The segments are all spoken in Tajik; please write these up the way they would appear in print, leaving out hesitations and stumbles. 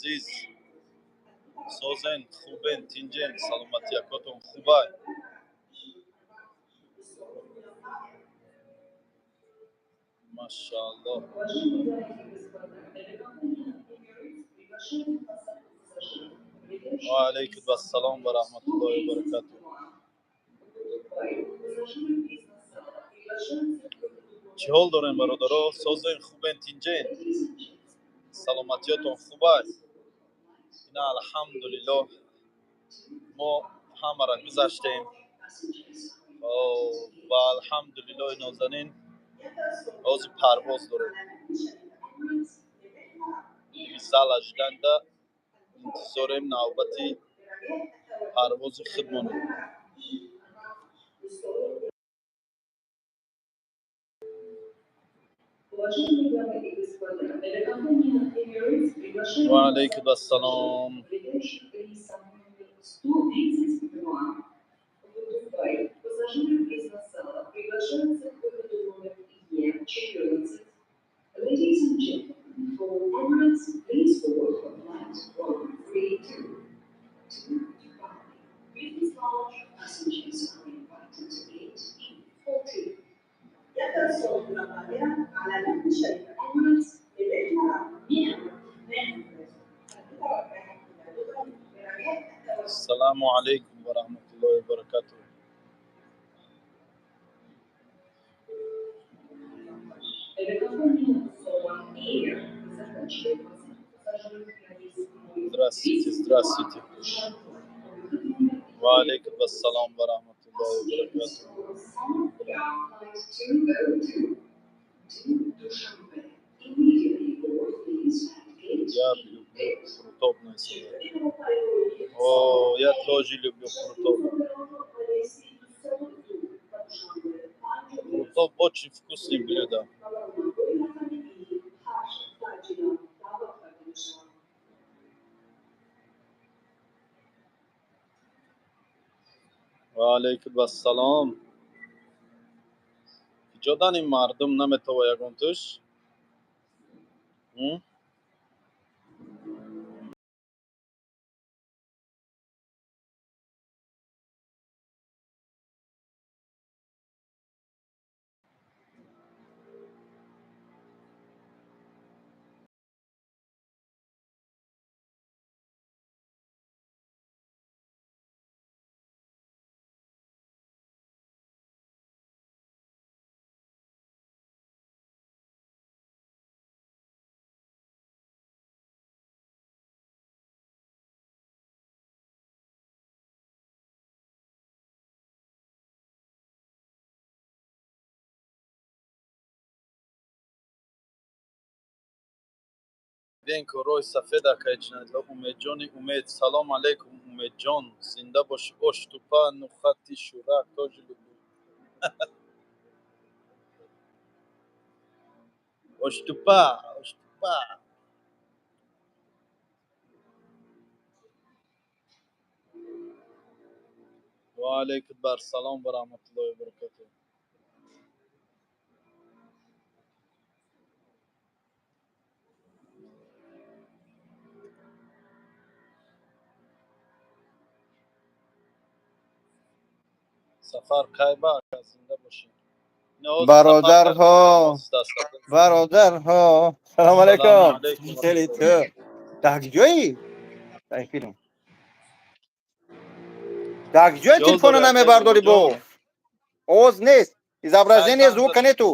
Азиз, созен, хубен, тинҷен, саломатиякотон хубай? Машааллоҳ. Ва алайкум ассалом ва раҳматуллоҳи ва баракатуҳ. Чӣ ҳол дорем, бародаро? Созен, хубен, тинҷен, саломатиётон хубай? Ина, алҳамдулиллоҳ, мо ҳамаро гузаштем ва, алҳамдулиллоҳи нозанин, ҳозир парвоз дорем. Зал ожидания интизорем навбати парвози худмонем. Уважаемые дамы и господа, авиакомпания Emirates приглашает Ва вас алайкум ассалом. Летающих рейсом номер 132 в Дубай. Пассажиры бизнес-зала приглашаются к выходу номер Е14. Ladies and gentlemen, for Emirates, please board for flight 132 to Dubai. Business lounge passengers are invited to gate E14. Emirates 132. Ассалому алайкум ва раҳматуллоҳи ва баракатуҳ. Авиакомпания Somon Air заканчивает посадку пассажиров на рейс номер Здравствуйте, 32 здравствуйте. в Душанбе. Выход номер Ва алайкум ассалом ва раҳматуллоҳи ва баракатуҳ. For Somon Air flight 202 to Dushanbe. Immediately board, please, at gate Я люблю E8. Қурутоб найсада. О, я тоже люблю қурутоб. Қурутоб очень вкусный блюдо. Ва алайкум ассалом. Ҷодан ин мардум наметова ягон туш. М? Дидем корҳои сафед, акай Ҷиноятулло. Умедҷони Умед, салом алейкум, Умедҷон, зинда бошӣ. Оштупа, нухати шӯрак тоже люблю. Оштупа, оштупа. Ва алайкум ассалом ва раҳматуллоҳи ва баракатуҳ. Сафар кайба, ака, зинда бошӣ. Бародарҳо, бародарҳо, салом алейкум. Хеле ту дар куҷоӣ? Дар филм дар куҷои? Телефона намебардорӣ, бо овоз нест, изображение, звука нету.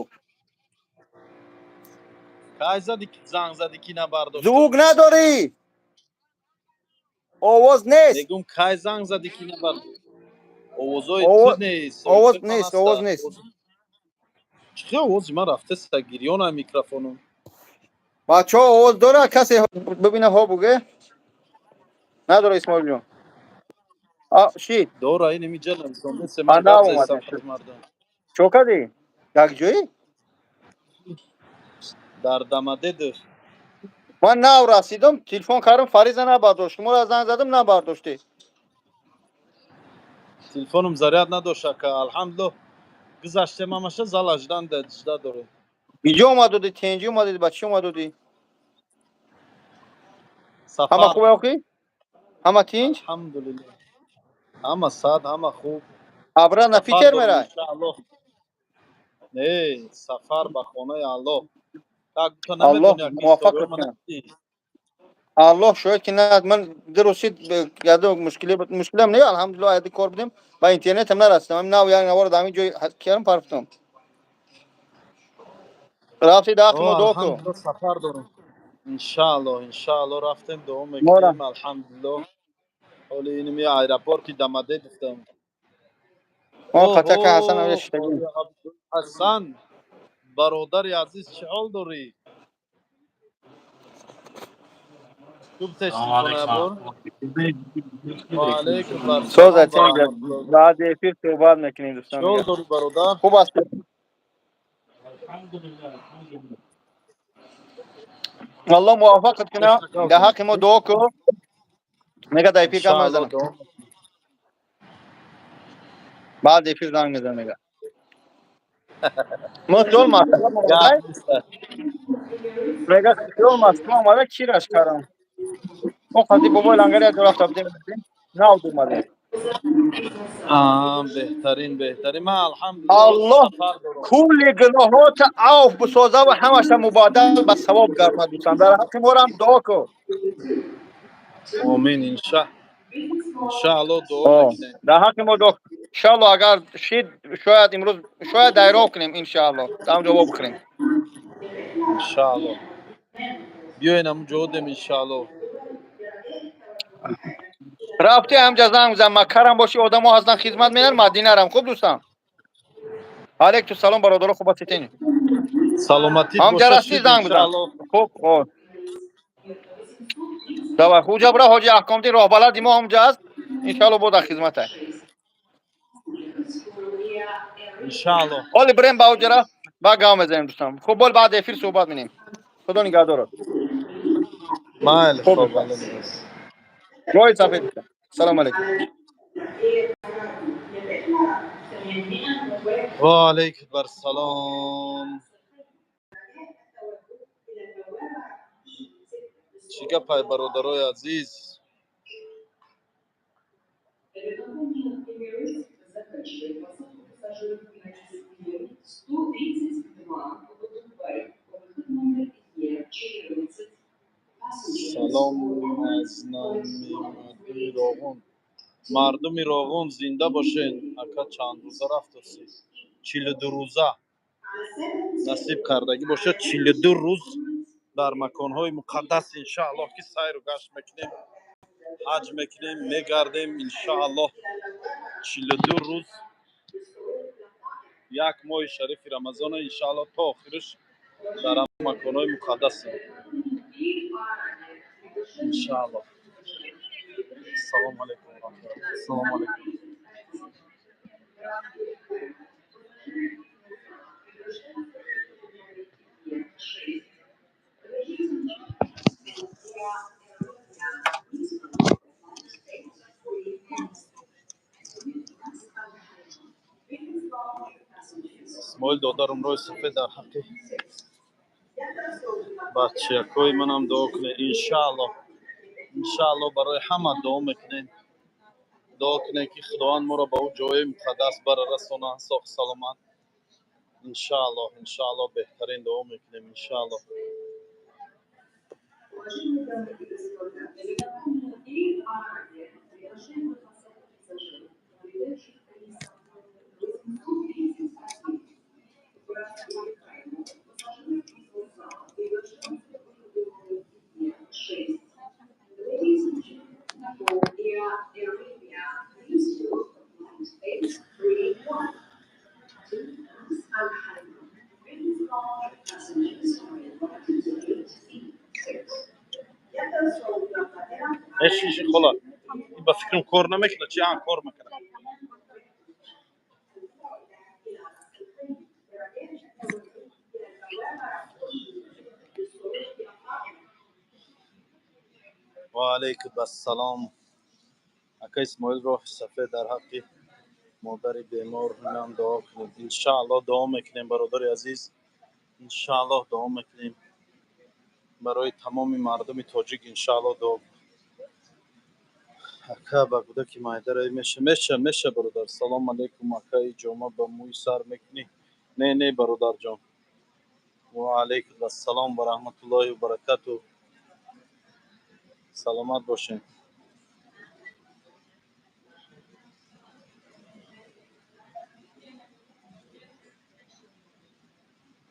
Кай зади, занг зади, ки набардошт? Звук надорӣ, овоз нест. Мегум, кай занг зади, ки набардошт? Овозои ту нест. Овоз нест, овоз нест. Чӣ, овози ман рафтеста, гирёна микрофону. Бачаҳо, овоз дора касе бибина, ҳо буге. Надора, Исмоилҷон, шид. Дора, ин имиҷа нависондасе. Ман чо кардӣ, дар ҷои? Дар Дамадедов. Ман нав расидам, телефон кардам, Фариза набардошт, шуморо занг задам, набардоштӣ. Телефонум заряд надошт, ака. Алҳамдулиллоҳ, гузаштем ҳамаша, зал ожидания жда дорем. Биҷо омадудӣ, тенҷи омадудӣ, ба чӣ омадудӣ? Ҳама Сафар. Хуб охи? Ҳама тинч? Алҳамдулиллоҳ. Ҳама сад, ҳама хуб. Обратно Сафар Питер дорем, мерай? Иншааллоҳ. Не, сафар ба хонаи Аллоҳ. Так ту Аллоҳ намедони, аки муваффақ историёма кунад. надидӣ? Аллоҳ шоҳид, ки на, ман дурусид яду мушкили, мушкилам не, алҳамдулиллоҳ, яди кор будем, ба интернетам нарасидам. Нав як навор дар ҳамин ҷой кардам, парфтум. Рафти даҳ О, мо дуо ку. алҳамдулиллоҳ, сафар дорем. Иншааллоҳ, иншааллоҳ, рафтем, дуо Мора. мекунем, алҳамдулиллоҳ. Ҳоли инми аэропорти Домодедовдам. Мо қатака Ҳасан Оҳо, ҳамҷа шиштагӣ. Қори Абдулҳасан, бародари азиз, чӣ ҳол дорӣ? Хуб Салом телефона алейкум. бор. Ва алейкум Соз ассалом ва атем, раҳматуллоҳ. баъди эфир суҳбат мекунем, Чӣ дӯстон ҳол дига. дорӣ, бародар? Хуб аст. Алҳамдулиллоҳ, алҳамдулиллоҳ. Аллоҳ муваффақат куна, дар ҳаққи мо дуо ку. Мега, дар эфир гап Иншааллоҳ, мезанам. дуо. Баъди эфир занг мезанам, мега. Мо хиёл Москва Гап омадай, неста. мега, хиёл Москва омада, кираш кардам. Мо қади бобои лангари як рафта будем, нав омадем. А, беҳтарин, беҳтарин. Ман алҳамдулиллоҳ Аллоҳ сафар дорам. кулли гуноҳота авф бисоза ва ҳамаша мубаддал ба савоб гардонад, дӯстон. Дар ҳаққи морам дуо ку. Омин, иншааллоҳ, дуо мекунем. Дар ҳаққи мо дуо. Иншааллоҳ, агар шид, шояд имрӯз, шояд дайров кунем, иншааллоҳ. Там ҷавоб бихӯрем. Иншааллоҳ. Биёен, ҳамун ҷо дем, иншааллоҳ. Рафти ҳамҷа занг бизан, макарам боши, одамо ҳастан, хизмат менан, Мадинарам. Хуб, дӯстан. Алейкум салом, бародаро, хуб ҳастед? Саломатит Ҳамҷа боша, расти шид, занг бизан. иншааллоҳ. Хуб, хуб. Давай, хуҷа бира, ҳоҷи Аҳкомдин роҳбалади мо ҳамҷа аст. Иншааллоҳ, бо дар хизмата. Иншааллоҳ. Ҳоли бирем ба ҳуҷра, ба гав мезанем, дӯстон. Хуб, бол баъд эфир суҳбат менем. Худо нигаҳдорад. Майли, Хуб, хоб, дӯстон. Алло нигаҳдор. Роҳи сафед. Салом алейкум. Ва алейкум ассалом. Чӣ гапай, бародарои азиз? Авиакомпания Emirates заканчивает посадку пассажиров на рейс 132 в Дубай по выход номер Е14. Салом аз номи мардуми Роғун. Мардуми Роғун зинда бошен. Ака, чанд рӯза рафтосӣ? 42 рӯза. Насиб кардагӣ бошад, 42 рӯз дар маконҳои муқаддас, иншааллоҳ, ки сайру гашт мекунем, ҳаҷ мекунем, мегардем, иншааллоҳ. 42 рӯз, як моҳи шарифи Рамазона, иншааллоҳ, то охириш дар ҳамон маконҳои муқаддасем, иншааллоҳ. Ассалому алайкум ва раҳматуллоҳ. Ассалому алайкум. Исмоил додарум, роҳи сафед, дар ҳаққи бачаякҳои манам дуо кунед, иншааллоҳ. Иншааллоҳ, барои ҳама дуо мекунем. Дуо кунем, ки Худованд моро ба ӯ ҷои муқаддас бара расонад соғ саломат, иншааллоҳ. Иншааллоҳ, беҳтарин, дуо мекунем, иншааллоҳ. Уважаемые дамы и господа, авиакомпания Air Arabia приглашает на посадку пассажиров, вылетающих рейсом номер 831 в Аль-Хайма. Пассажиры бизнес-зала приглашаются к выходу номер Е6. Ladies and gentlemen, for Air Arabia, please board flight 831 to Ras Al Khaimah. Business lounge passengers are invited to gate E6. Эшиши хола, ба фикрам, кор намекунад. Чи а кор мекунад? Ва алайкум ассалом, ака Исмоил, роҳи сафед, дар ҳаққи модари бемор ҳамам дуо кунед. Иншааллоҳ, дуо мекунем, бародари азиз, иншааллоҳ, дуо мекунем. Барои тамоми мардуми тоҷик иншаалло дуо. Ака, ба кӯдаки майдараи меша, меша, меша, бародар. Салом алейкум, ака, и ҷома ба мӯи сар мекунӣ? Не, не, бародарҷон. Ва алейкум ассалом ва раҳматуллоҳи ва баракату. Саломат бошед.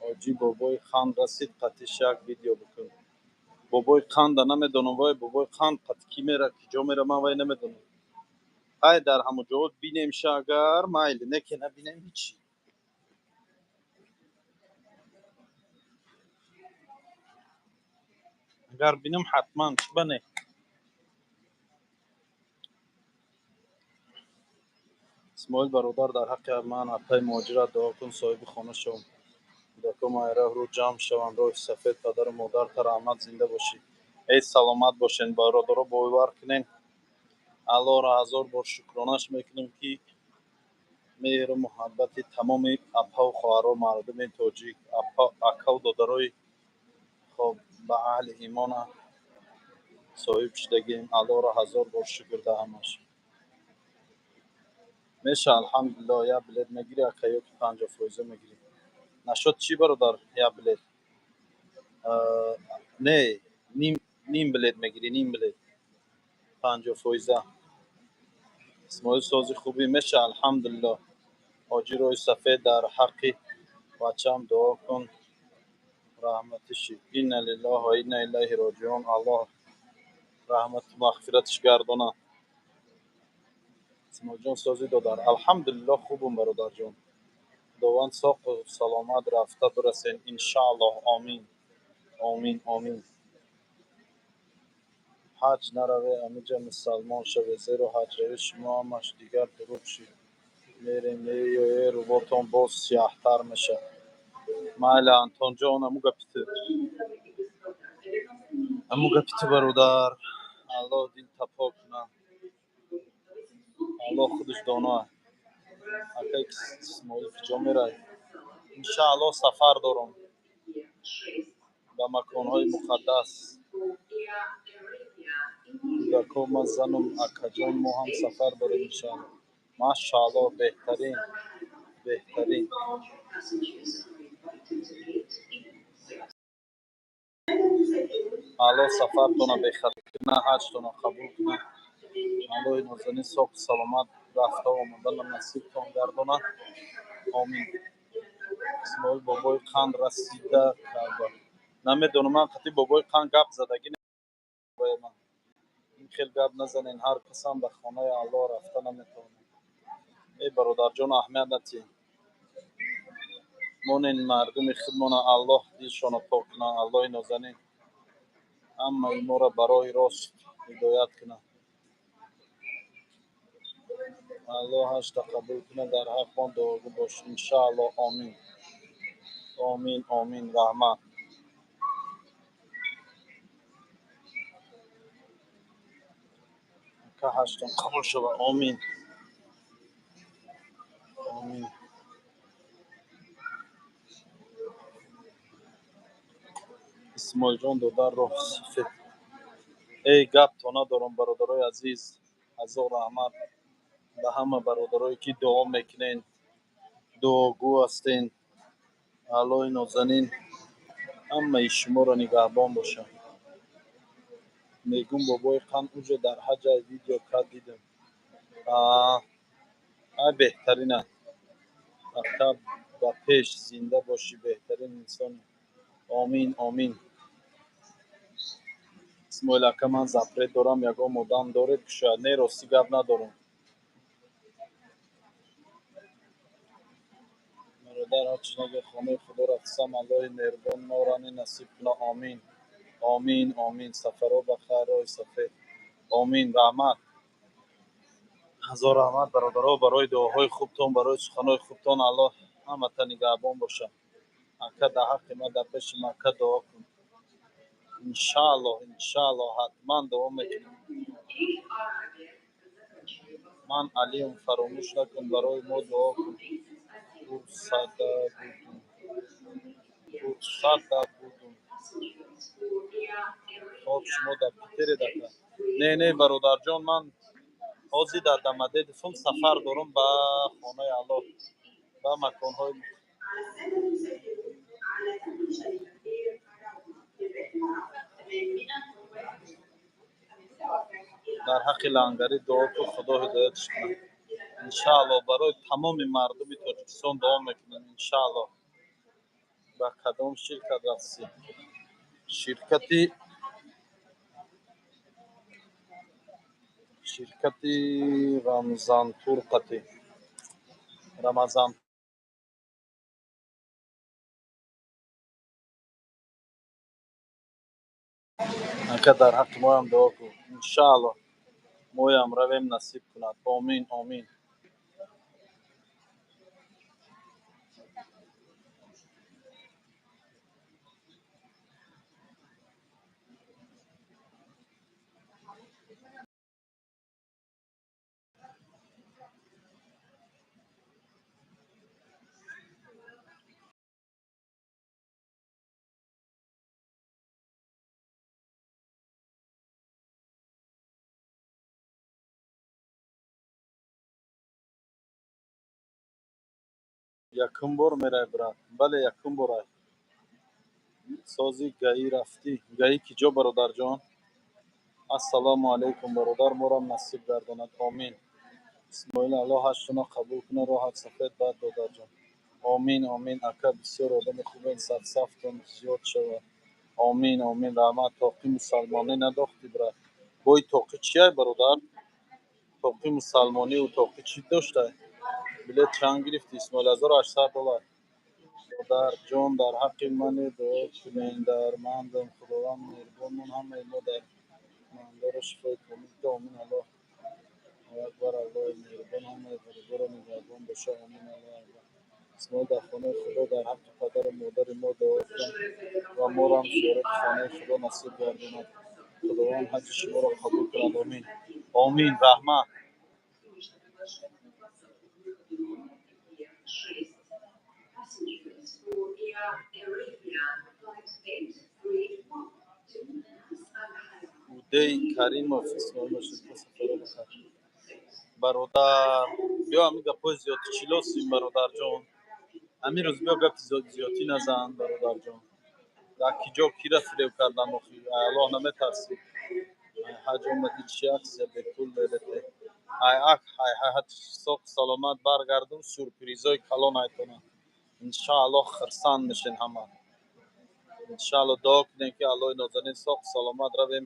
Ҳоҷӣ бобои қанд расид, қатиш як видео бикун. Бобои қанда намедонам, вай бобои қанд қати кӣ мера, киҷо мера, ман вай намедонам. Ҳай, дар ҳамон ҷо бинемша, агар майли, не ки набинем, ҳичи. Агар бинам, ҳатман, чӣ ба не. Исмоил бародар, дар ҳаққи ман апаи муҳоҷират дуо кун, соҳиби хона шавам. Кӯдаком айраҳрӯ ҷамъ шаванд, роҳи сафед, падару модарта раҳмат, зинда бошӣ. Эй, саломат бошен, бародаро, бовар кунен. Аллоҳро ҳазор бор шукронаш мекунем, ки меҳру муҳаббати тамоми апаву хоҳаро, мардуми тоҷик, акаву додарои хоб ба аҳли имона соҳиб шудагем. Аллоҳро ҳазор бор шукр да ҳамаш. Меша, алҳамдулиллоҳ, як билет мегирӣ, ака, ё ки 50% мегирӣ? Нашуд чӣ, бародар, як билет? Не, ним билет мегирӣ, ним билет. 50%. Исмоил, сози хубӣ? Меша, алҳамдулиллоҳ. Ҳоҷӣ роҳи сафед, дар ҳаққи бачаам дуо кун, раҳматӣ шид. Инна лиллаҳи ва инна илайҳи роҷиун. Аллоҳ раҳмату мағфираташ гардонад. Исмоилҷон, сози додар? Алҳамдулиллоҳ, хубум, бародарҷон. Худованд соқу саломат рафта бирасен, иншааллоҳ. Омин, омин, омин. Ҳаҷ нараве, амиҷа мусалмон шаве, зеро ҳаҷравӣ шумо ҳамаш дигар дурӯғ шид. Мерем, меёе, рӯботон боз сияҳтар мешавад. Майли, Антонҷон, аму гапи ту. Аму гапи ту, бародар. Аллоҳ дилта пок кунад. Аллоҳ худаш доно. Акай Исмоил, куҷо мерай? Иншааллоҳ, сафар дорам ба маконҳои муқаддас. Кӯдако, ман занум, акаҷон, мо ҳам сафар дорем, иншааллоҳ. Машааллоҳ, беҳтарин, беҳтарин. Аллоҳ сафартона бехатар кунад, ҳаҷтона қабул кунад. Аллоҳи нозанин соқу саломат рафта омадана насибтон гардонад. Омин. Исмоил, бобои қанд расида Каъба? Намедонам, ман қати бобои қанд гап задагӣ ман. Ин хел гап назанен, ҳар касам ба хонаи Аллоҳ рафта наметавонад. Эй, бародарҷон, аҳамият натиҳед. Монен мардуми худмона, Аллоҳ дилшонро пок кунад, Аллоҳи нозанин ҳамаи моро ба роҳи рост ҳидоят кунад. Аллоҳ ҳаҷта қабул кунад, дар ҳақ мо дуогӯ бош. Иншааллоҳ, омин. Омин, омин, раҳмат. Ака, ҳаҷтон қабул шавад. Омин. Омин. Исмоилҷон, додар, роҳи сафед. Эй, гап то надорам, бародарои азиз. Ҳазор раҳмат ба ҳама бародарое ки дуо мекунен, дуогӯ ҳастен. Аллоҳи нозанин ҳамаи шуморо нигаҳбон бошад. Мегум, бобои қанд уҷо дар ҳаҷа видео кард, дидам. Ай, беҳтарина. Ака, ба пеш, зинда бошӣ, беҳтарин инсони. Омин, омин. Исмоил ака, ман запрет дорам, ягон одам доред кушояд? Не, ростӣ гап надорам. Бародар, ҳарчи нагӯ, хонаи Худо рафтам, Аллоҳи меҳрубон морани насиб кунад. Омин. Омин, омин. Сафарҳо ба хайр, роҳи сафед. Омин, раҳмат. Ҳазор раҳмат, бародаро, барои дуоҳои хубтон, барои суханҳои хубтон. Аллоҳ ҳамата нигаҳбон бошад. Ака, дар ҳаққи ман дар пеши Макка дуо кун. Иншааллоҳ, иншааллоҳ, ҳатман дуо мекунем. Ман Алиам, фаромӯш накун, барои мо дуо кун. Пурсада будум. Пурсада будум. Шумо дар Питере дака? Не, не, бародарҷон, ман ҳозир дар Домодедово сафар дорам ба хонаи Аллоҳ, ба маконҳои. Дар ҳаққи лангарӣ дуо кун, Худо ҳидоятш кунад. Иншааллоҳ, барои тамоми мардуми Тоҷикистон дуо мекунам, иншааллоҳ. Ба кадом ширкат рафтӣ? Ширкати Рамзантур қати Рамазан. Ака, дар ҳаққи моям дуо кун. Иншааллоҳ, моям равем, насиб кунад. Омин, омин. Якум бор мерай, брат? Бале, якум борай. Сози ГАИ рафтӣ? ГАИ ки ҷо, бародарҷон? Ассалому алайкум, бародар, морам насиб гардонад, омин. Исмоил, Аллоҳ ҳаҷтона қабул кунад, роҳат сафед бад, додарҷон. Омин, омин. Ака, бисёр одами хубен, садсафтон зиёд шавад. Омин, омин, раҳмат. Тоқи мусалмонӣ надохтӣ, брат? Бои тоқи чияй, бародар? Тоқи мусалмониву тоқи чӣ доштай? Билет чанд гирифтӣ, Исмоил? 1800 доллар. Додарҷон, дар ҳаққи мане дуо кунед, дармандам. Худованд меҳрубонмон ҳамаи мо дармандоро шифои комил диҳад. Омин. Аллоҳ акбар. Аллоҳи меҳрубон ҳамаи ғариборо нигаҳбон бошад. Омин. Аллоҳ акбар. Исмоил, дар хонаи Худо дар ҳаққи падару модари мо дуо кун ва морам зиёрати хонаи Худо насиб гардонад. Худованд ҳаҷи шуморо қабул кунад. Омин, омин, раҳмат. Удей Каримов, Исмоил, сафаро бахайр. Бародар, биё, ҳамин гапҳои зиёдӣ чилосим, бародарҷон. Ҳамин рӯз биё, гапи зиёдӣ назан, бародарҷон. Дар ки ҷо кира фиреб кардан охи? Ай Аллоҳ наметарсӣ? Ай ҳаҷ омадӣ, чи аксия бепул мерете? Ай ак ай ҳаҷ соқ саломат баргардум, сюрпризҳои калон айтона. Иншааллоҳ, хирсанд мешен ҳама. Иншааллоҳ, дуо кунем, ки Аллоҳи нозанин соқ саломат равем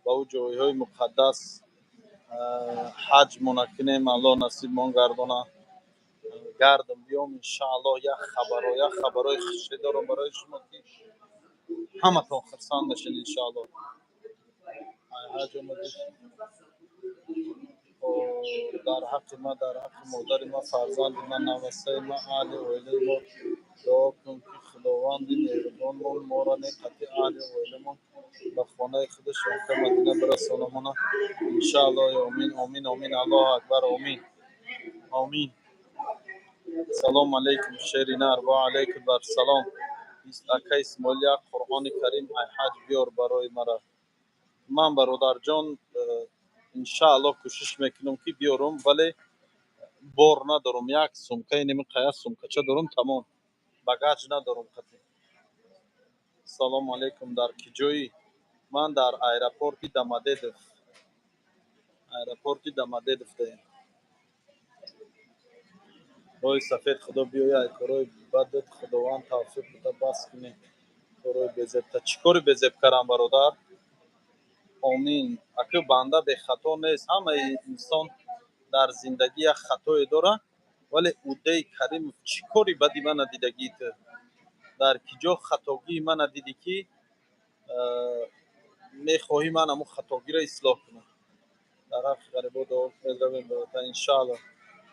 ба ӯ ҷойҳои муқаддас, ҳаҷмона кунем, Аллоҳ насибмон гардона. Гардам биём, иншааллоҳ, як хабаро, як хабарои хушӣ дорам барои шумо, ки ҳаматон хурсанд мешед, иншааллоҳ. Ай ҳаҷ омадӣ. Дар ҳаққи ма, дар ҳаққи модари ма, фарзанди ма, навасаи ма, аҳли оилаи мо дуо кун, ки Худованди меҳрубонмон моро неқати аҳли оиламон ба хонаи худаш Макка Мадина бирасонамона. Иншааллоҳ, омин, омин, омин. Аллоҳу акбар, омин, омин. Салому алайкум, шери нар. Ва алайкум ассалом. Ака Исмоил, як Қуръони Карим ай ҳаҷ биёр барои мара. Ман, бародарҷон, иншааллоҳ, кӯшиш мекунам, ки биёрам, вале бор надорам. Як сумка, инами қая сумкача дорам, тамом, багаж надорам қатӣ. Салому алайкум, дар ки ҷоӣ? Ман дар аэропорти Домодедово, аэропорти Домодедово даем. Роҳи сафед Худо биёя, ай корҳои бадат Худованд тавфиқ бида, бас кунӣ корҳои безебта. Чӣ кори безеб кардам, бародар? Омин. Аку банда бехато нест, ҳамаи инсон дар зиндагӣ як хатое дорад, вале Уддеи Каримов, чӣ кори бади мана дидагии ту? Дар ки ҷо хатогии мана дидӣ, ки мехоҳӣ ман ҳамун хатогиро ислоҳ кунам? Дар ҳаққи ғарибо дуо кунед, равем ба ватан, иншааллоҳ.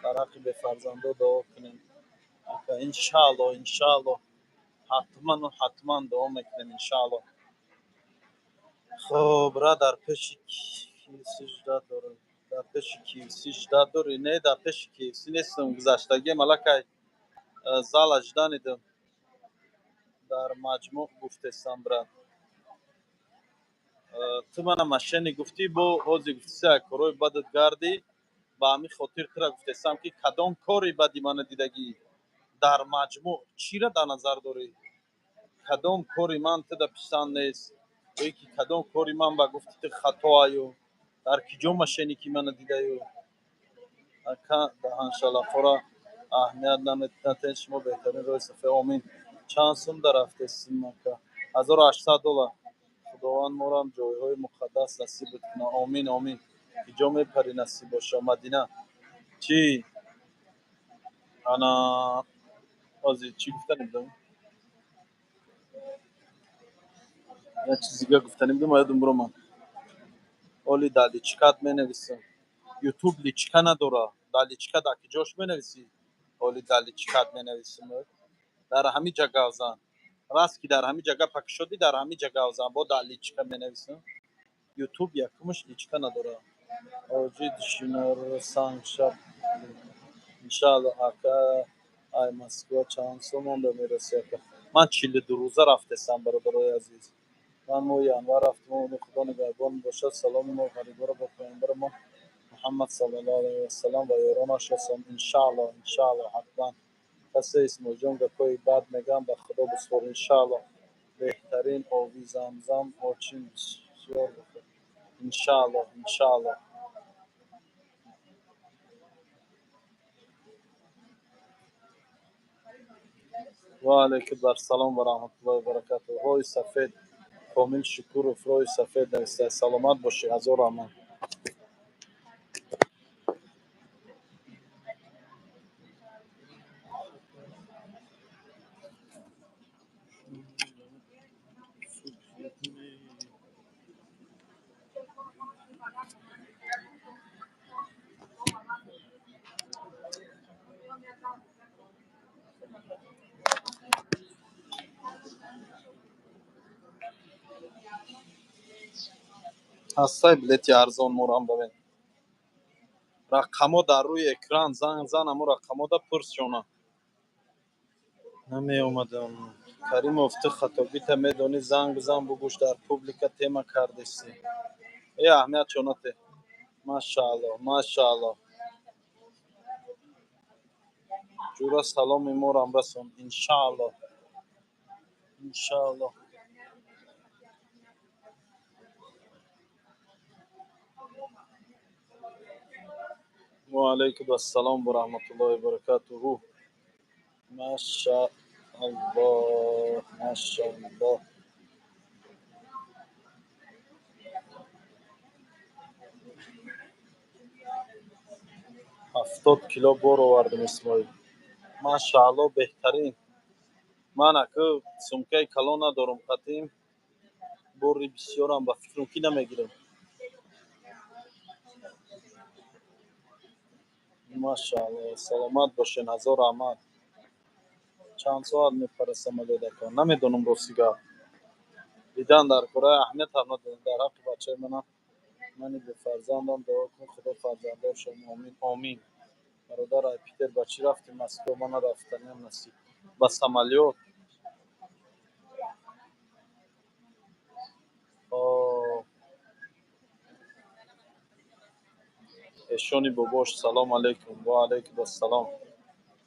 Дар ҳаққи бефарзандо дуо кунем, ака. Иншааллоҳ, иншааллоҳ, ҳатману ҳатман дуо мекунем, иншааллоҳ. Хоб, ра, дар пеши KFC ждать дорем. Дар пеши KFC ждать дорӣ? Не, дар пеши KFC нестам, гузаштагиам, аллакай зала жданидам. Дар маҷмӯъ гуфтесам, брат. Ту Ту мана мошенник гуфтӣ, бо ҳозир гуфтӣ се корҳои бадат гардӣ. Ба ҳамин хотир тура гуфтесам, ки кадом кори бади мана дидагӣ, дар маҷмӯъ чира дар назар дорӣ? Кадом кори ман туда писанд нест ё ки кадом кори ман ба гуфти ту хатоаю, дар киҷо мошенники мана дидаю? Ака, даҳаншалафора аҳамият наметиҳед, шумо беҳтарин роҳи сафар. Омин. Чанд сум дарафтесим, ака? 1800 доллар. Худованд морам ҷойҳои муқаддас насибат кунад. Омин, омин. Киҷо мепарӣ, насиб боша? Мадина чӣ? Ана ҳозир чӣ гуфтанӣ будам? Як чиз дига гуфтанӣ будам, ёдам биромад. Оли дар личкат менависам. Ютуб личка надора. Дар личка дар киҷош менависӣ? Оли дар личкат менависам. Дар ҳамин ҷа гав зан. Раст ки дар ҳамин ҷа гапа кушодӣ, дар ҳамин ҷа гав зан. Бо дар личка менависам. Ютуб якумаш личка надора. Оҷи дишинарсангшаб. Иншаалло, ака, ай Москва чанд сом монда мерасӣ, ака? Ман 42 рӯза рафтесам, бародарои азиз. Ман моҳи январ рафтам. Худо нигаҳбон бошад. Саломи мо ғариборо ба паёмбарамон Муҳаммад саллаллоҳу алайҳи васаллам ва ёронаш расон. Иншаалло, иншаалло, ҳатман. Касе, Исмоилҷон, гапҳои бад мегӯям, ба Худо бисупор. Иншаалло. Беҳтарин оби замзам очин бисёр бихӯр. Иншаалло, иншаалло. Ва алайкум ассалом ва раҳматуллоҳи ва баракатуҳ. Роҳи сафед, Комил Шукуров, роҳи сафед нависта. Саломат бошӣ, ҳазор раҳмат. Ҳастай билети арзон, морам бабин. Рақамҳо дар рӯи экран, занг зан, ҳамо рақамҳода пурс шона. Намеомадам. Каримов, ту хатогита медонӣ, занг бизан, бугӯш, дар публика тема кардеси. Э, аҳамият чонате. Машаалло, машаалло. Ҷура, саломи морам расон. Иншаалло. Иншаалло. Ва алайкум ассалом ва раҳматуллоҳи ва баракатуҳу. Машааллоҳ, машааллоҳ. 70 кило бор овардем, Исмоил. Машаалло, беҳтарин. Ман аку сумкаи калон надорам қатъим. Бори бисёрам ба фикрам ки намегирам. Машаалло, саломат бошен, ҳазор раҳмат. Чанд соат мепара самолёт, ака? Намедонам, рости гап. Дидан дар кораи аҳамият ҳам надорам. Дар ҳаққи бачаи манам, мани бефарзандам, дуо кун, Худо фарзанддор шавам. Омин, омин. Бародар, ай Питер ба чӣ рафтӣ Москва? Мана рафтаниам насиб. Ба самолёт. Хоб. Эшони бобош, салом алейкум. Ва алейкум ассалом.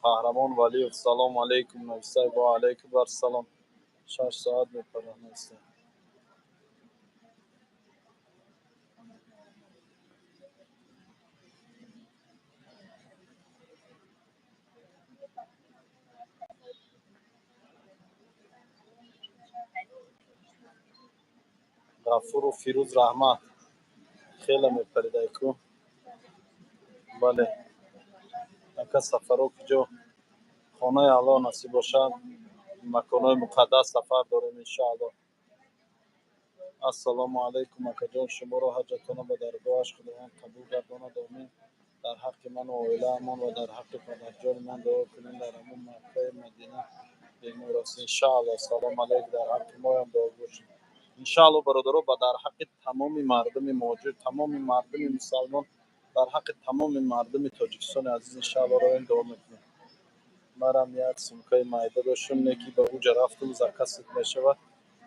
Қаҳрамон Валиев, салом алейкум нависай. Ва алейкум ассалом. 6 соат мепарад нависай. Ғафуров Фирӯз, раҳмат. Хеле мепаридай ку. Бале. Ака, сафаро куҷо? Хонаи Аллоҳ насиб бошад. Маконҳои муқаддас сафар дорем, иншааллоҳ. Ассалому алайкум, акаҷон, шуморо ҳаҷатона ба даргоҳаш Худованд қабул гардонад, омин. Дар ҳаққи ману оилаамон ва дар ҳаққи падарҷони ман дуо кунем, дар ҳамон Маккаи Мадина бемор аст. Иншааллоҳ, салом алейк, дар ҳаққи моям дуо бошед. Иншааллоҳ, бародаро, ба дар ҳаққи тамоми мардуми муҳоҷир, тамоми мардуми мусалмон, дар ҳаққи тамоми мардуми Тоҷикистони азиз, иншааллоҳ, роем дуо мекунем. Марам як сумкаи майда доштам, не ки ба уҷа рафтум, заказ мешавад,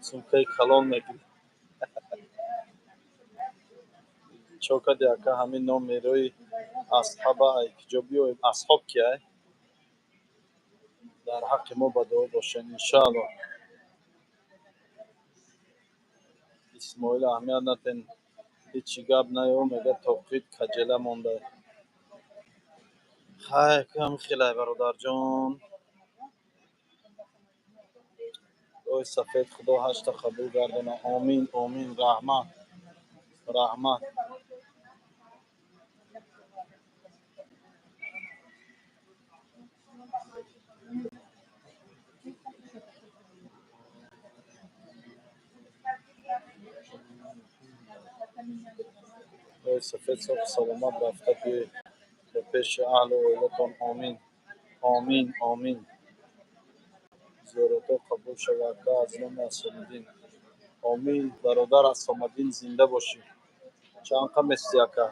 сумкаи калон мегирӣ. Чо кади ака ҳамин номерои асҳаба ай киҷо биёем? Асҳоб ки ай? Дар ҳаққи мо ба дуо бошен иншааллоҳ. Исмоил аҳамият натен, ҳичи гап наё, мега тоқид каҷела монда. Хай кам хелай бародарҷон. Роҳи сафед Худо ҳашта қабул гардона. Омин, омин, раҳмат, раҳмат. Роҳи сафед соҳу саломат рафта биёед ба пеши аҳлу оилатон. Омин, омин, омин. Зиёратҳо қабул шава ака аз номи Асомиддин. Омин, бародар Асомаддин, зинда бошӣ. Чанд қа мести ака?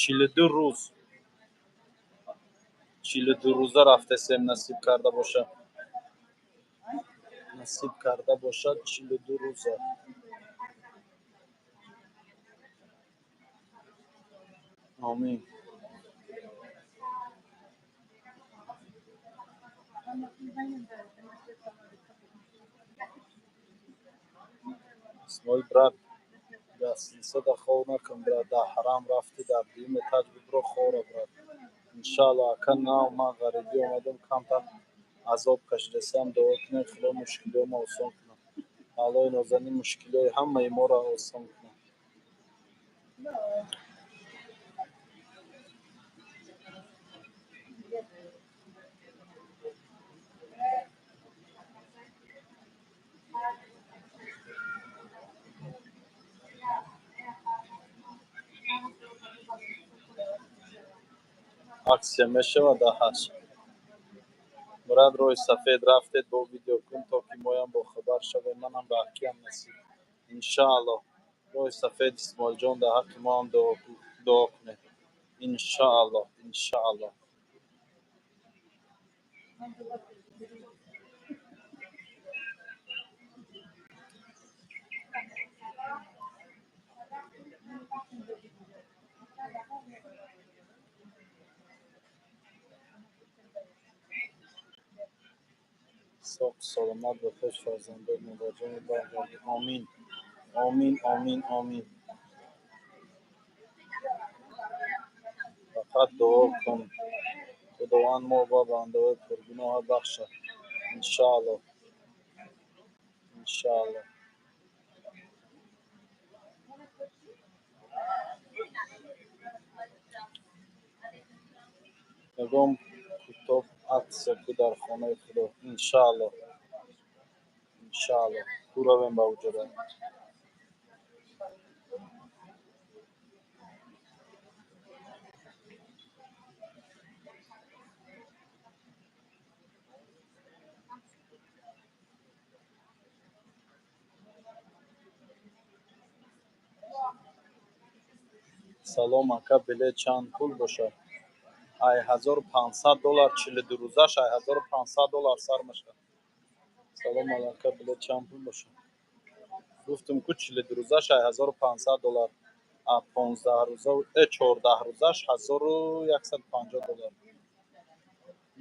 42 рӯз. 42 рӯза рафтесем, насиб карда боша. Насиб карда бошад 42 рӯза. Омин. Исмоил брат, гостиницада хов накун брат, дар ҳарам рафтӣ, дар дуюм этаж бибро хора брат. Иншааллоҳ ака, нав ман ғарибӣ омадам, камтар азоб кашидасам, дуо кунед Худо мушкилиҳоро осон кунад. Аллоҳи нозанин мушкилиҳои ҳамаи моро осон кунад. Аксия мешавад дар ҳаҷ. Брат, роҳи сафед рафтед бо видео кун, то ки моям бохабар шавем, манам раҳкиам насиб. Иншааллоҳ. Роҳи сафед Исмоилҷон, дар ҳаққи мо ҳам дуо кунед. Иншааллоҳ, иншааллоҳ. Соқ саломат ба пеш фарзандон модарҷони баргардӣ. Омин, омин, омин, омин. Фақат дуо кун Худованд мо ба бандаҳои пургуноҳа бахшад. Иншааллоҳ, иншааллоҳ. Ягон китоб аксия ку дар хонаи Худо. Иншааллоҳ, иншааллоҳ. Ку равем ба уҷора. Салом ака, билет чанд пул бошад? Ай 1500 доллар, 42 рӯзаш ай 1500 доллар сар мешавад. Салом ака, билет чанд пул бошад? Гуфтум ку 42 рӯзаш ай 1500 доллар, а 15 рӯза, 14 рӯзаш 1150 доллар.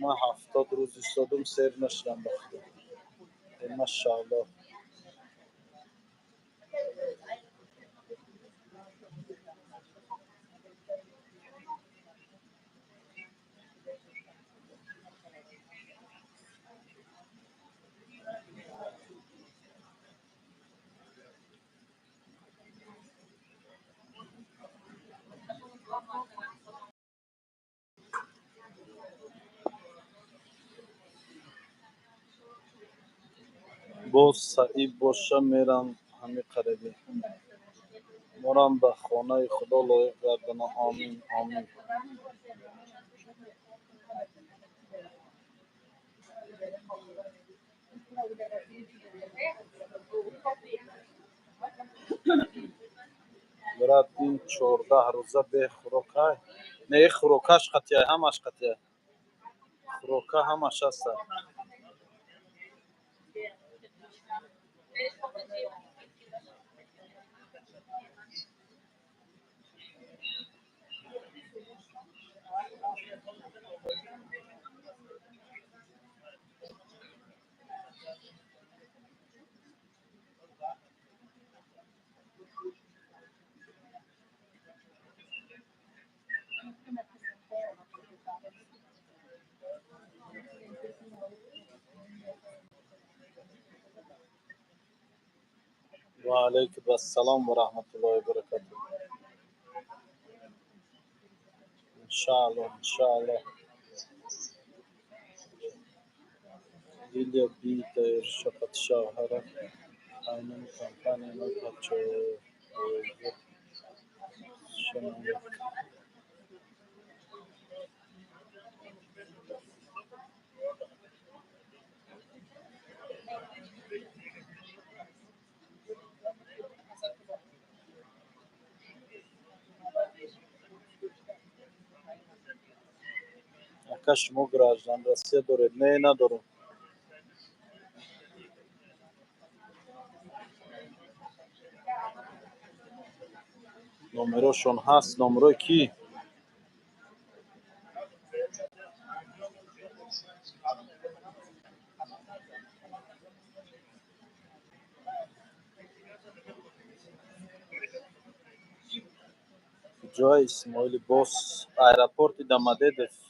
Ман 70 рӯз истодум, сер нашудам ба Худо. Машааллоҳ. Боз саиб боша мерам ҳами қарибӣ. Морам ба хонаи Худо лоиқ гардона. Омин, омин. Брат, ин 14 рӯза бе хӯрокай? Не, хӯрокаш қатъия, ҳамаш қатъия. Хӯрока ҳамаш ҳаста. Ва алайкум ассалом ва раҳматуллоҳи ва баракатуҳ. Иншааллоҳ, иншааллоҳ. Лилия бита шақат шавҳара айнани компания ма. Ака, шумо граждан Россия доред? Не, надорам. Номерошон ҳаст? Номерои кӣ? Куҷои Исмоили бос? Аэропорти Домодедово.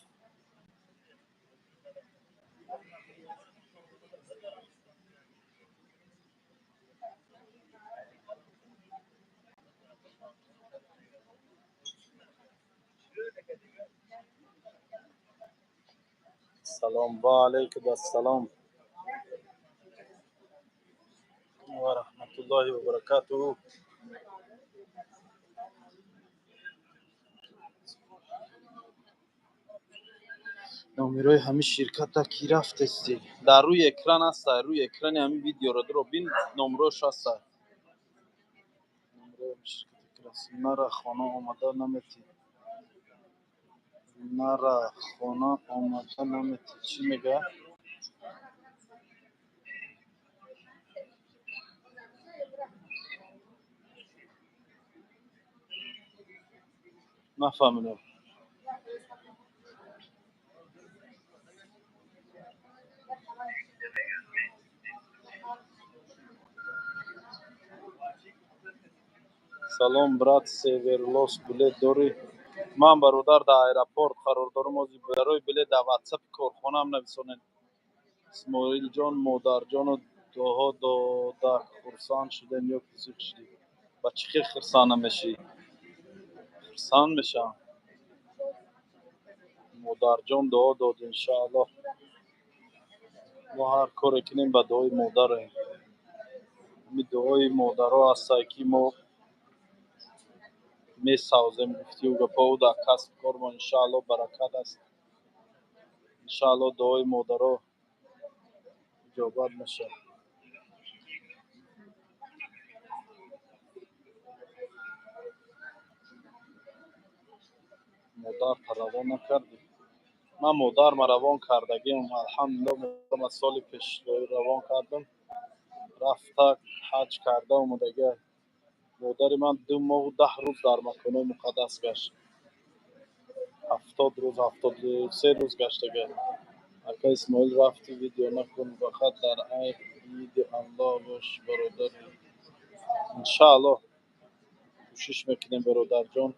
Салом, ва алайкум ассалом ва раҳматуллоҳи ва баракатуҳ. Номерои ҳамин ширката кӣ рафтести? Дар рӯи экран ҳаста, рӯи экрани ҳамин видеоро дуро бин, номерош ҳаста. Нара, хона омада наметӣ, нара, хона омада наметӣ. Чӣ мега? Нафаҳмидам. Салом, брат, Северлос билет дорӣ? Ман, бародар, дар аэропорт қарор дорам. Ҳозир барои билет дар ватсапи корхонаам нависонед. Исмоилҷон, модарҷону дуо дода, хурсанд шудем ё ки зиқ шудӣ? Ба чӣ хел хурсанд намешӣ? Хурсанд мешавам. Модарҷон дуо дод, иншааллоҳ. Мо ҳар коре кунем, ба дуои модарем. Ҳамин дуои модаро ҳастае, ки мо месавзем, гуфтию гапҳо дар касбу кормо, иншааллоҳ, баракат аст. Иншааллоҳ, дуои модаро иҷобат мешавад. Модарта равон накардӣ? Ман модарма равон кардагиам, алҳамдулилло. Модарма соли пеш равон кардам, рафта ҳаҷ карда омадагиа. Модари ман 2 моҳу 10 рӯз дар маконҳои муқаддас гашт. 70 рӯз, 73 рӯз гаштага. Ака Исмоил, рафти, видео накун, фақат дар иди Аллоҳ бош, бародари. Иншааллоҳ, кӯшиш мекунем, бародарҷон.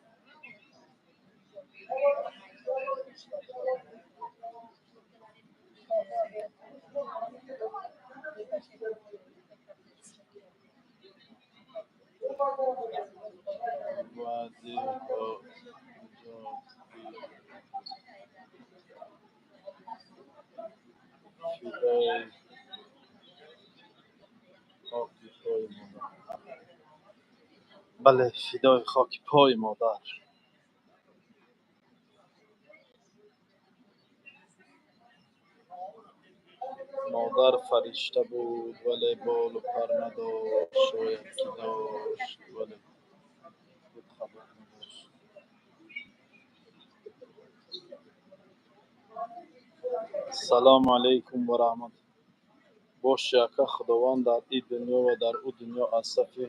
Ваъди фидои хоки пои модар. Бале, фидои хоки пои модар. Модар фаришта буд, вале болу пар надошт. Шояд ки дошт, вале худ хабар надошт. Салому алайкум ва раҳмат. Боши, ака, Худованд дар ин дунё ва дар ӯ дунё аз сафи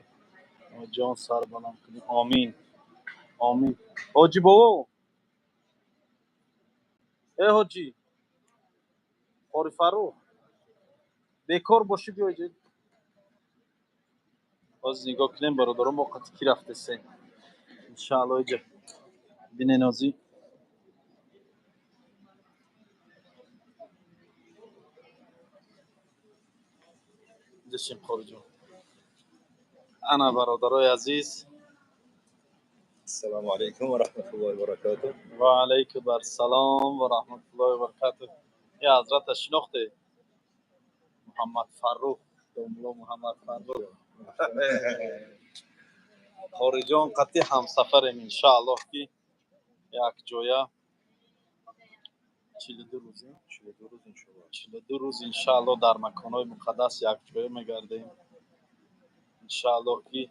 ҷон сарбаланд кунӣ. Омин, омин. Ҳоҷӣ бобо, э ҳоҷӣ Қори Фаррух, бекор бошӣ, биё иҷо. Ҳозир нигоҳ кунем, бародарон, мо қати кӣ рафтесем, иншаалло. Иҷа бинен ҳозир. Ҷашем, Қориҷон. Ана, бародарои азиз. Ассалому алайкум ва раҳматуллоҳи ва баракатуҳ. Ва алайкум ассалом ва раҳматуллоҳи ва баракатуҳ. Е, ҳазрата шинохте? Муҳаммад Фаррух, домулло Муҳаммад Фаррух. Хориҷон қатъи ҳамсафарем, иншааллоҳ, ки якҷоя 42 рӯз, 42 рӯз, иншоаллоҳ. 42 рӯз, иншааллоҳ, дар маконҳои муқаддас якҷоя мегардем. Иншааллоҳ, ки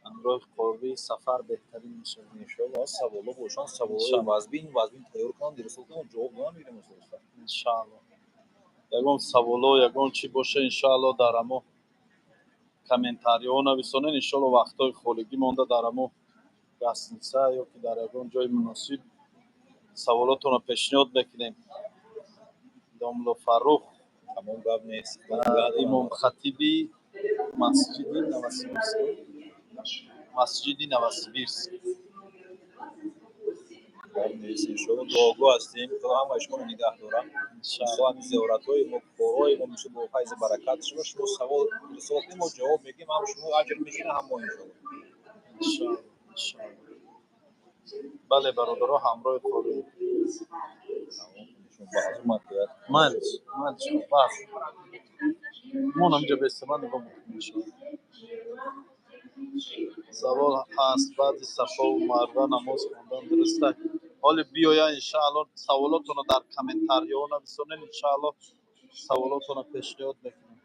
ҳамроҳи қорӣ сафар беҳтарин мешавад. Иншоаллоҳ, саволо бошанд, саволҳои вазбин вазбин тайёр кунанд, ирсол кунанд, ҷавоб намегирем, устод. Иншааллоҳ, ягон саволо, ягон чӣ боша, иншааллоҳ, дар амо комментариҳо нависонед. Иншоаллоҳ, вақтҳои холигӣ монда, дар амо гостиница ё ки дар ягон ҷои муносиб саволотонро пешниҳод мекунем. Домулло Фаррух. Тамом, гап нест. Имомхатиби масҷиди Новосибирск, масҷиди Новосибирск. Гап нест, иншоаллоҳ, дуогӯ ҳастем. Худо ҳамаи шуморо нигаҳ дорад. Иншоаллоҳ, ҳамин зиёратҳои мо, корҳои мо мисол бо файзи баракат шумо. Шумо савол ирсол кунед, мо ҷавоб мегӯем, ҳам шумо аҷр мегиред, ҳам мо, иншоаллоҳ. Иншоаллоҳ, иншоаллоҳ. Бале, бародаро, ҳамроҳи қорӣ. Майлиш, майлиш, бас, мон ҳаминҷа бестема, нигоҳ мекунем, иншоаллоҳ. Савол ҳаст: баъди Сафову Марва намоз хондан дуруст аст? Ҳоле биёя, иншааллоҳ, саволотонро дар комментариҳо нависонед, иншааллоҳ, саволотонро пешниҳод мекунем.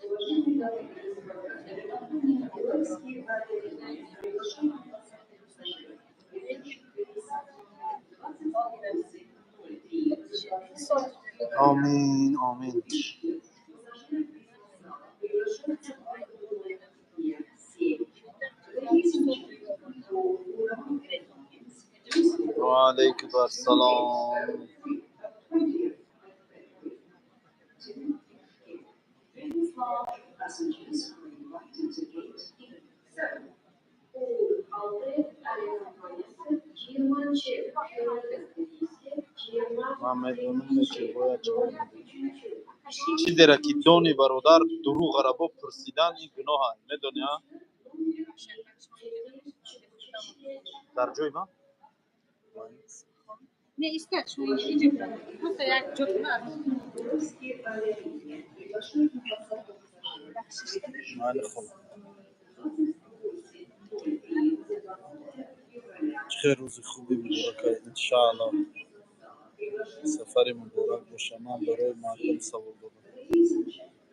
Уважаемые дамы и господа, авиакомпания «Уральские авиалинии» приглашает на посадку пассажиров, летящих рейсом 21.03. Омин, омин. Пассажиры бизнес-зала приглашаются к выходу номер 7. Рейс до Урал. Ва алайкум ассалом. Business lounge passengers are invited to gate 7. Алты авиакомпаниясы 20-февралда Ман медонам, ки бояд ҷавоб чизеро ки дони, бародар, дурӯғаро бо пурсидан ин гуноҳ аст, медони? А дар ҷои ман. Не, истед, шумо инҷа просто як ҷо кунад. Уральские авиалинии приглашают на посадку пассажиров. Майли, хуб. 28.03 Чӣ хел рӯзи хуби муборак аст! Иншааллоҳ, сафари муборак боша. Ман барои мардум савол додам.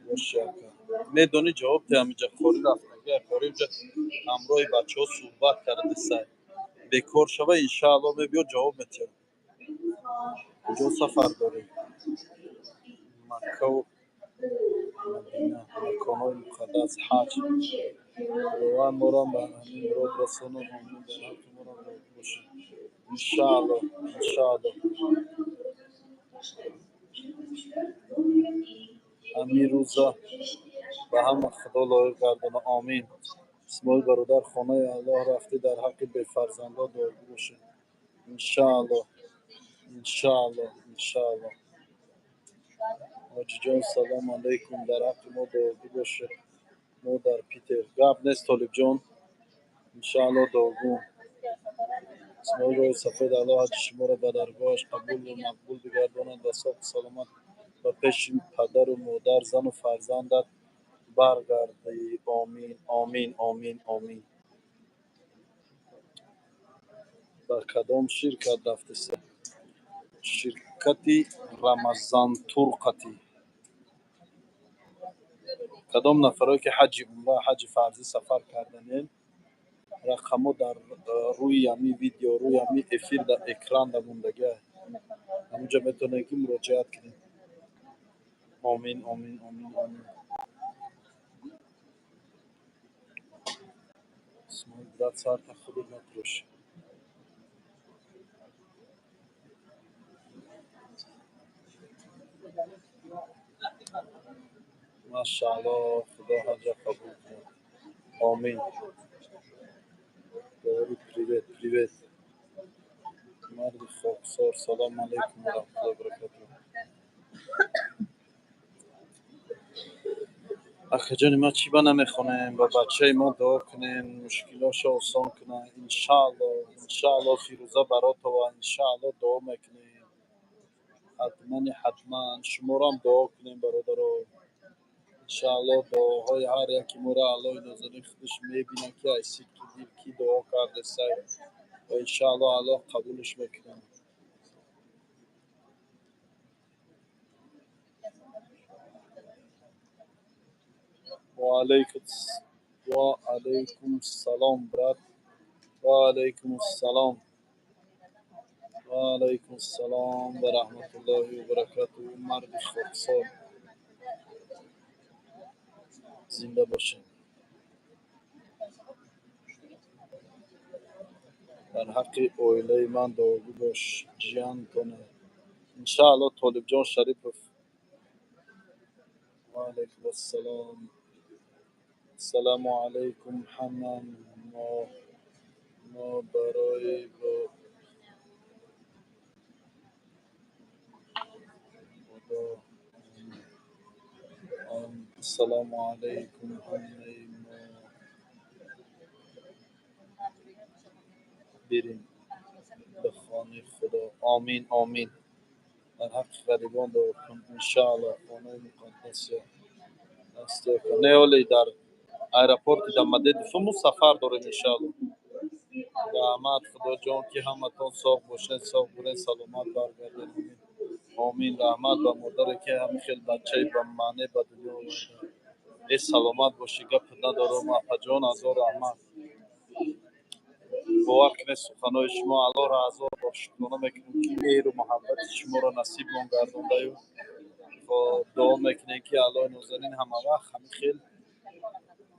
Боши, ака, медонӣ, ҷавоб те. Ҳамиҷа қорӣ рафтагӣ, қорӣ инҷа ҳамроҳи бачаҳо суҳбат карда, бекор шава, иншааллоҳ, мебиёд, ҷавоб метиҳад. Куҷо сафар дорем? Маккаву Мадина, маконҳои муқаддас, ҳаҷ. Худованд моро ба ҳамин мурод расонад, омин. Дар ҳаққи моро рози бошад, иншааллоҳ, иншааллоҳ. Ҳамин рӯза ба ҳама Худо лоиқ гардона, омин. Исмоил бародар, хонаи Аллоҳ рафтӣ, дар ҳаққи бефарзандо дуогӯ бошед. Иншааллоҳ, иншааллоҳ, иншааллоҳ. Ҳоҷиҷон, салом алейкум, дар ҳаққи мо дуогӯ бошед, мо дар Питер. Гап нест, Толибҷон, иншааллоҳ, дуогӯ. Исмоил, роҳи сафед, Аллоҳ ҳаҷи шуморо ба даргоҳаш қабулу мақбул бигардонад ва соҳу саломат ба пеши падару модар, зану фарзандат баргардӣ. Омин, омин, омин, омин. Ба кадом ширкат рафтеса? Ширкати Рамазантурқатӣ. Кадом нафарое ки ҳаҷи умра, ҳаҷи фарзӣ сафар карданед, рақамҳо дар рӯи ҳамин видео, рӯи ҳамин эфир дар экран да мондагиа, ҳамунҷа метавонед ки муроҷиат кунед. Омин, омин, омин, омин. Исмоил, брат, сарта худат натрош. Машааллоҳ, Худо ҳаҷа қабул кунад, омин. Говорит привет, привет. Марди хоксор, салому алейкум ва раҳматуллоҳи ва баракатуҳ. Акаҷони ма, чӣ ба намехонем? Ба бачаи мо дуо кунем, мушкилошо осон кунад. Иншаалло, иншаалло, Фирӯза Баротова, иншаалло, дуо мекунем. Ҳатмани ҳатман шуморо дуо кунем, бародаро. Иншаалло, дуоҳои ҳар яки моро Аллоҳи нозанин худаш мебинад, ки ай сидқи дил кӣ дуо кардесай, ва иншаалло Аллоҳ қабулш мекунад. Ва алайкум салом, брат. Ва алайкум ассалом. Ва алайкум ассалом ва раҳматуллоҳи ва баракатуҳ. Марди хоксор. Зинда бошед. Дар ҳаққи оилаи ман дуогӯ бош, ҷиянтона. Иншаалло, Толибҷон Шарипов. Ва алайкум ассалом. Ассалому алайкум, ҳама мо барои бо Худо. Ассалому алайкум, ҳамаи мо бирем ба хонаи Худо. Омин, омин. Дар ҳаққи ғарибон дуо кун, иншаалло. Хонаи муқаддас аст. Не, оле дар аэропорти Домодедово мо сафар дорем, иншаалло. Раҳмат, Худоҷон, ки ҳаматон соғ бошед, соғ буред, саломат баргардед. Омин. Раҳмат ба модаре, ки ҳамин хел бачаи ба маъне ба дунё оварда. Э, саломат бошӣ, гап надорам, апаҷон, ҳазор раҳмат. Бовар кунед, суханҳои шумо, Аллоҳро ҳазор бор шукрона мекунем, ки меҳру муҳаббати шуморо насибмон гардондаю. Хоб, дуо мекунем, ки Аллоҳи нозанин ҳамавақт ҳамин хел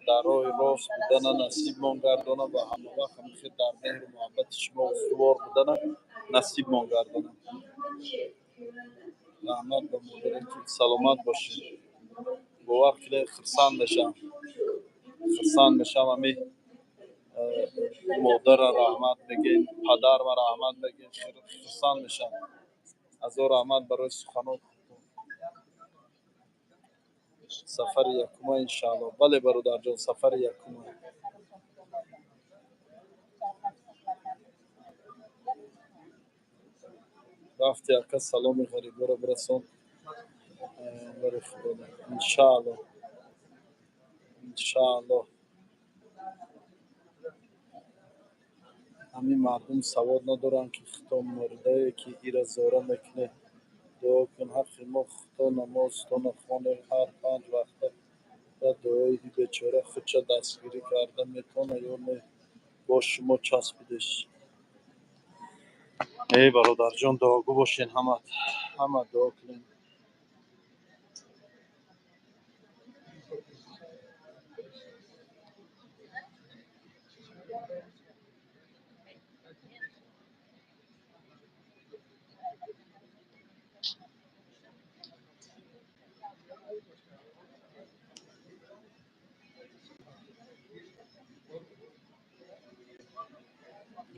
дар роҳи рост будана насибмон гардона ва ҳамавақт ҳамин хел дар меҳру муҳаббати шумо устувор будана насибмон гардона. Раҳмат ба модаре, ки саломат бошед. Бовар кунед, хурсанд мешавам. Хурсанд мешавам, ҳамин модарра раҳмат мегӯем, падарма раҳмат мегӯем, хурсанд мешавам. Ҳазор раҳмат барои суханои хубтон. Сафари якума, иншаалло. Бале, бародарҷон, сафари якума. Рафти, ака, саломи ғариборо бирасон. Бари Худо. Иншаалло. Иншаалло. Ҳамин мардум савод надоранд, ки худто мурдае, ки ира зора мекунед. Дуо кун, ҳаққи мо худто намозтона хонед ҳар панҷ вақта ва дуои и бечора худша дастгирӣ карда метавона ё не, бо шумо часпидеш. Эй, бародарҷон, дуогӯ бошен ҳама, ҳама дуо кунед.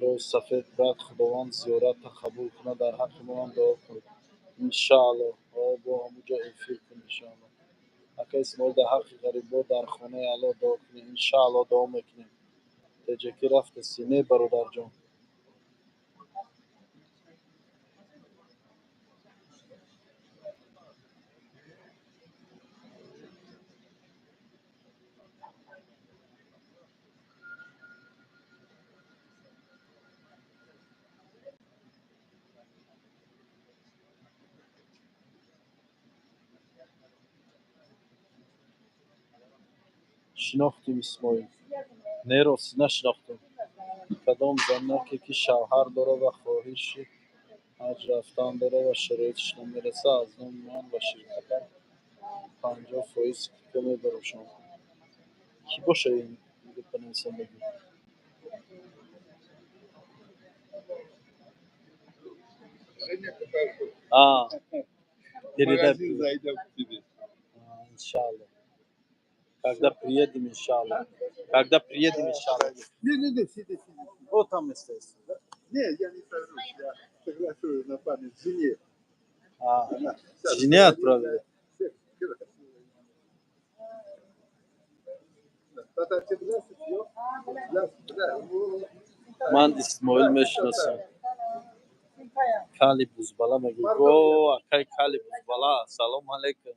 Роҳи сафед, брат, Худованд зиёратта қабул кунад, дар ҳаққи мо ҳам дуо кун. Иншаалло. Бо ҳамуҷо эфир кун, иншаалло. Ака Исмоил, дар ҳаққи ғарибо дар хонаи Аллоҳ дуо кунед. Иншаалло, дуо мекунем. Теҷакӣ рафтаси? Не, бародарҷон. Шинохтим, Исмоил? Не, рости нашинохтам. Кадом занаке, ки шавҳар дорад ва хоҳиши ҳаҷ рафтан дорад ва шароиташ намерасад, аз номи ман ва ширкатам 50% скидка мебарошам. Кӣ боша ин гапа нависандагӣ? А, передай Магазин привет. Зайдем к тебе. А, иншалло. Когда приедем, иншалло. Когда приедем, иншалло. Не, не, не, сиди, сиди. Вот там место есть. Да? Не, я не сажусь, я соглашую на память жене. А, Она вся жене отправили? всех красивая. Ман Исмоил мешиносам. Кали бузбала мегӯ. О, акай Кали бузбала, салом алейкум.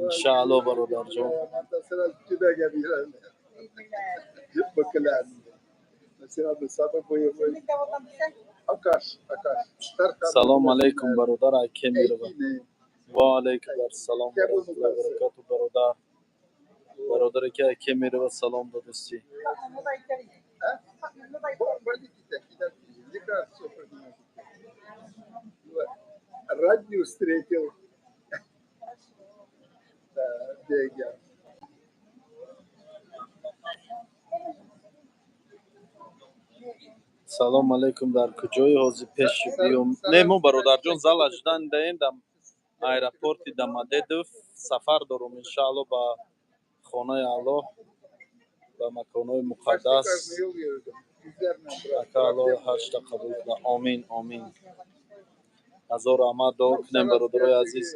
Иншаалло, бародарҷон. Салом алейкум, бародар Акемирова. Ва алейкум ассалом ва раҳматуллоҳи ва баракату, бародар. Бародаре ки Акемирова салом додастӣ. Родню встретил. Да, Бега. Салом алейкум, дар куҷои ҳозир пеши биём? Не, мо, бародарҷон, зала ждан даем дар аэропорти Домодедово. Сафар дорум, иншаалло, ба хонаи Аллоҳ, ба маконҳои муқаддас. Ака, Аллоҳ ҳаҷта қабул кунад. Омин, омин. Ҳазор раҳмат. Дуо кунем, бародарои азиз,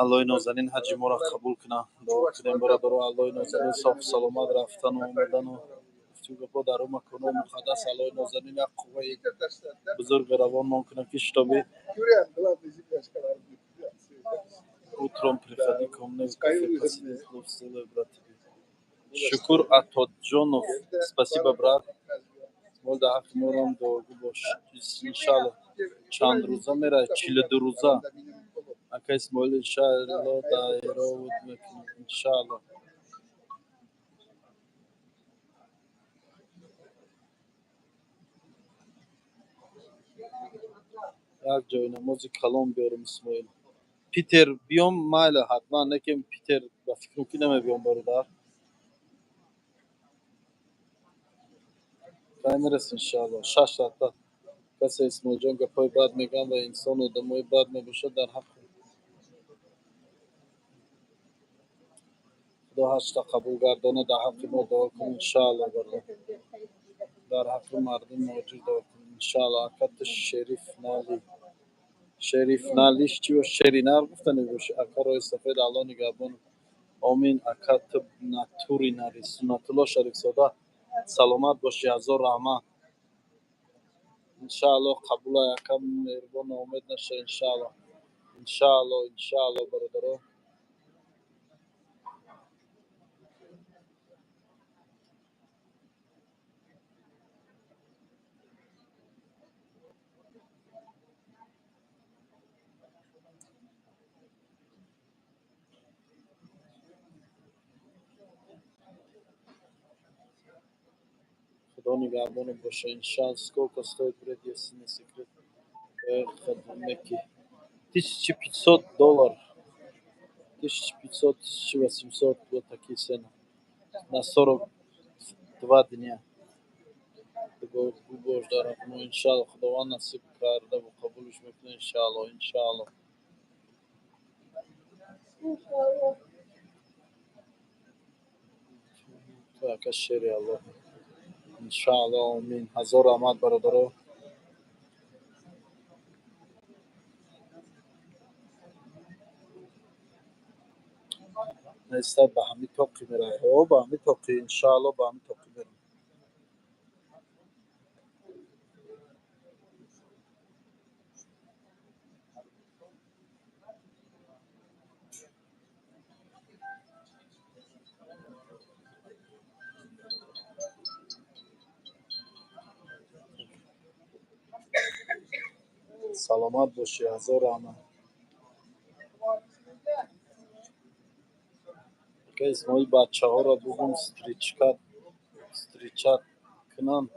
Аллоҳи нозанин ҳаҷи моро қабул кунад. Дуо кунем, бародаро, Аллоҳи нозанин соҳу саломат рафтану омадану гуфтугӯҳо дар он маконҳои муқаддас, Аллоҳи нозанин як қувваи бузурги равонмон кунад, ки чтобы утром приходи ко мне в кафе посидеть, плов сделаю, брат, тебе. Шукур Атоджонов, спасибо, брат. Исмоил, дар ҳаққи морам дуогӯ бош, иншаалло. Чанд рӯза меравед? 42 рӯза, ака Исмоил. Иншаалло, дайровуд мекунем, иншаалло. Як ҷои намози калон биёрам, Исмоил. Питер биём, майла, ҳатман, лекин Питер ба фикрам, ки намебиём, бародар. Кай мерасем, иншаалло? Шаш соата. Касе, Исмоилҷон, гапҳои бад мегӯянд ва инсон одамои бад мебошад, дар ҳаққи Худо ҳаҷта қабул гардонад. Дар ҳаққи мо дуо кун, иншаалло, бародар. Дар ҳаққи мардуми муҳоҷир дуо кун, иншаалло. Ака, ту шериф нали, шериф налиш чӣ бош? Шери нар гуфта мебошӣ. Ака, роҳи сафед, Аллоҳ нигаҳбон. Омин. Ака, ту натури нари. Суннатулло Шарифзода, саломат бошӣ, ҳазор раҳмат. Иншаалло, қабулай, ака меҳрубон, ноумед наша, иншаалло, иншаалло, иншаалло, бародаро. Худо нигаҳбонат боша, иншаалло. Сколько стоит билет, если не секрет? Поехать в Мекки. 1500 доллар, 1500, 1800, вот такие цены на 42 дня. Бош дар ҳаққи мо, иншаалло. Худованд насиб кардаву қабулш мекунад, иншаалло, иншаалло. Ту, ака, шери Аллоҳ, иншаалло, омин. Ҳазор раҳмат, бародаро. Неста, ба ҳами тоқӣ меравӣ? О, ба ҳами тоқӣ, иншаалло, ба ҳами тоқӣ мерам. Саломат бошӣ, ҳазор раҳмат. Ака Исмоил, бачаҳоро бугум встречать кунанд.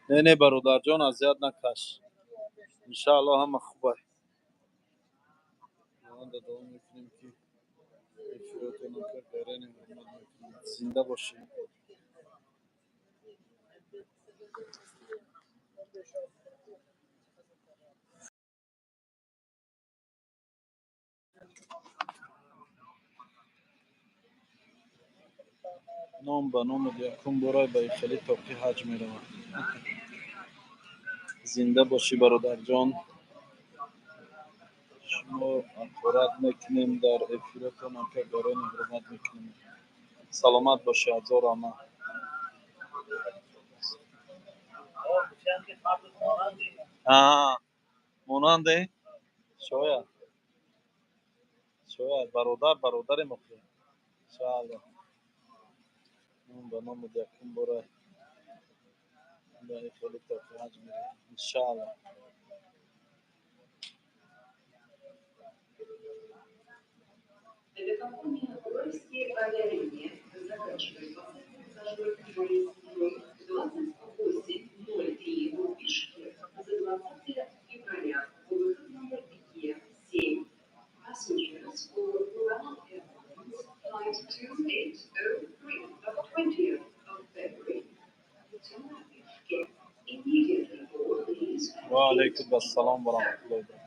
Не, не, бародарҷон, азият накаш, иншаалло, ҳама хубай. Худованда дуо мекунем, ки эфиротон, ака Гарени, ҳурмат мекунем. Зинда бошӣ. Ном ба номи якум борай ба хеле тоқӣ ҳаҷ меравад. Зинда бошӣ, бародарҷон. Шумо ҳақорат мекунем дар эфиратон, ака Гарони, ҳурмат мекунем. Саломат бошӣ, ҳазор раҳмат. Монанде, шояд, шояд бародар бародарем охир. Иншаалло, ном ба ному якум бора ба хеле тоқи ҳаҷ мерем, иншаалло. Авиакомпания «Уральские авиалинии» заканчивает посадку пассажиров рейс 2803 в Бишкек за 20 февраля по выход номер Е7. Passengers for Ural Airlines Flight 2803 of 20th of February to Bishkek immediately board these at Ва gate алайкум ассалом ва раҳматуллоҳи ва баракатуҳ.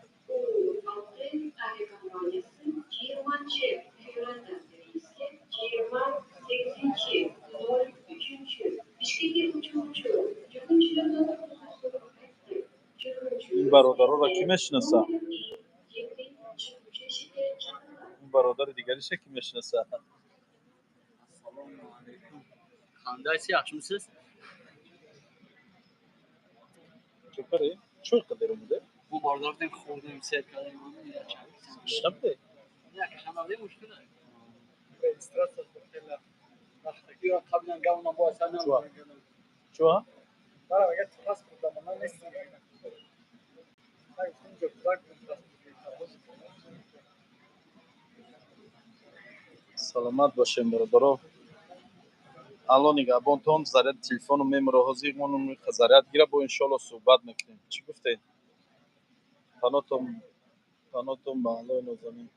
Алтын авиакомпаниясы 20-февралда рейси 28-03 Бишкекке учуучу жүргүнчүлөргө Ин бародароро кӣ мешинаса? Номер Е7 чыгуучу эшикке чакырылат. Ин бародари дигариша кӣ мешинаса? Assalomu alaykum. Qandaysiz, yaxshimisiz? Чӯкаре, чӯй қадар омаде? Мо бордор будем, хӯрдем, сер кардем. Гушна буде? Якшанбе мушкил. Регистрация хеле вақтаки қаблан гавна бо асана. Чуа? Чуа? Мара мегӯяд, паспорт дама, ман нестам. Ман гуфтам, инҷо кӯдак будем, паспорт гирифтам. Саломат бошем, бародаро. Алло нигаҳбонтон. Заряди телефону мемуро, ҳозир заряд гира, бо иншоалло суҳбат мекунем. Чӣ гуфтед? Панотон, панотон ба Аллои нозанин.